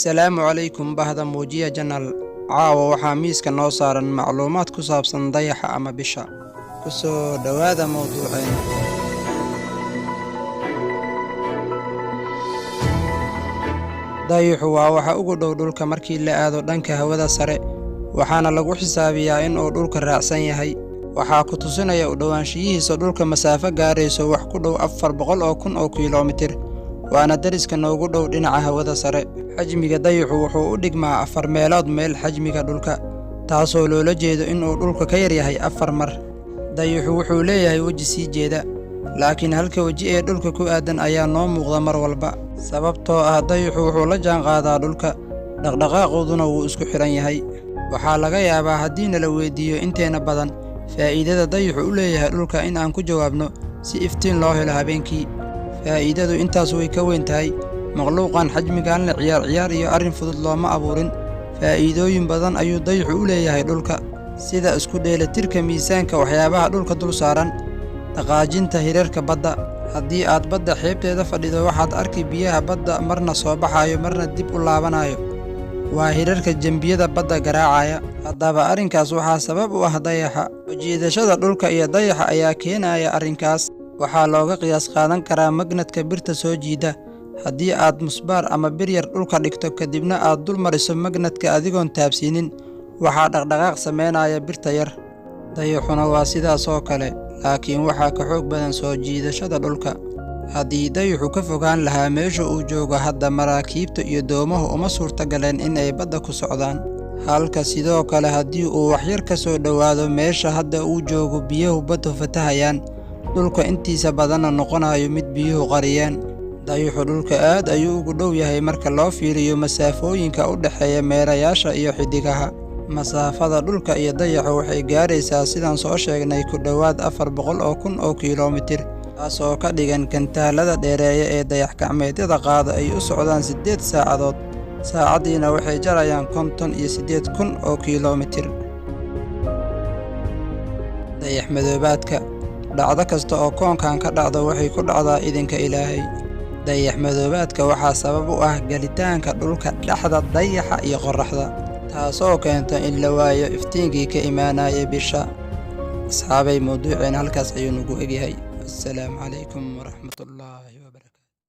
Assalaamu calaykum, bahda Muujiya Channel. Caawa waxaa miiska noo saaran macluumaad ku saabsan dayaxa ama bisha. Ku soo dhowaada mowduuceena. Dayaxu waa waxa ugu dhow dhulka markii la aado dhanka hawada sare, waxaana lagu xisaabiyaa in uu dhulka raacsan yahay. Waxaa ku tusinaya u dhowaanshiyihiisa dhulka masaafo gaarayso wax ku dhow 400,000 oo kiiloomitir, waana deriska noogu dhow dhinaca hawada sare. Xajmiga dayaxu wuxuu u dhigmaa afar meelood meel xajmiga dhulka, taasoo loola jeedo in uu dhulka ka yar yahay afar mar. Dayaxu wuxuu leeyahay weji sii jeeda, laakiin halka weji ee dhulka ku aadan ayaa noo muuqda mar walba, sababtoo ah dayaxu wuxuu la jaanqaadaa dhulka, dhaqdhaqaaqooduna wuu isku xidhan yahay. Waxaa laga yaabaa haddii nala weydiiyo inteena badan faa'iidada dayaxu u leeyahay dhulka in aan ku jawaabno si iftiin loo helo habeenkii. Faa'iidadu intaas way ka weyn tahay. Makhluuqan xajmigan leh ciyaar ciyaar iyo arrin fudud looma abuurin. Faa'iidooyin badan ayuu dayaxu u leeyahay dhulka, sida isku dheelitirka miisaanka waxyaabaha dhulka dul saaran, dhaqaajinta hirarka badda. Haddii aad badda xeebteeda fadhido, waxaad arki biyaha badda marna soo baxayo, marna dib u laabanayo. Waa hirarka jembiyada badda garaacaya. Haddaba arrinkaas waxaa sabab u ah dayaxa. Ujiidashada dhulka iyo dayaxa ayaa keenaya arrinkaas. Waxaa looga qiyaas qaadan karaa magnadka birta soo jiida. Haddii aad musbaar ama bir yar dhulka dhigto, kadibna aad dul mariso magnadka adigoon taabsiinin, waxaa dhaqdhaqaaq samaynaya birta yar. Dayaxuna waa sidaas oo kale, laakiin waxaa ka xoog badan soo jiidashada dhulka. Haddii dayaxu ka fogaan lahaa meesha uu joogo hadda, maraakiibta iyo doomahu uma suurtagaleen in ay badda ku socdaan. Halka sidoo kale haddii uu waxyar ka soo dhowaado meesha hadda uu joogo, biyuhu baddu fatahayaan, dhulka intiisa badanna noqonayo mid biyuhu qariyeen. Dayaxu dhulka aad ayuu ugu dhow yahay marka loo fiiriyo masaafooyinka u dhexeeya meerayaasha iyo xiddigaha. Masaafada dhulka iyo dayaxa waxay gaaraysaa, sidaan soo sheegnay, ku dhowaad 400,000 oo kiiloomitir, taas oo ka dhigan gantaalada dheereeya ee dayax-gacmeedyada qaada ay u socdaan 8 saacadood, saacaddiina waxay jarayaan 58,000 oo kiiloomitir. Dayax madoobaadka. Dhacdo kasta oo koonkan ka dhacdo waxay ku dhacdaa idinka Ilaahay. Dayax madoobaadka waxaa sabab u ah galitaanka dhulka dhexda dayaxa iyo qorraxda, taasoo keenta in la waayo iftiinkii ka imaanayay bisha. Asxaabay, mawduuceena halkaas ayuu nagu egyahay. Assalaamu calaykum waraxmatullaahi.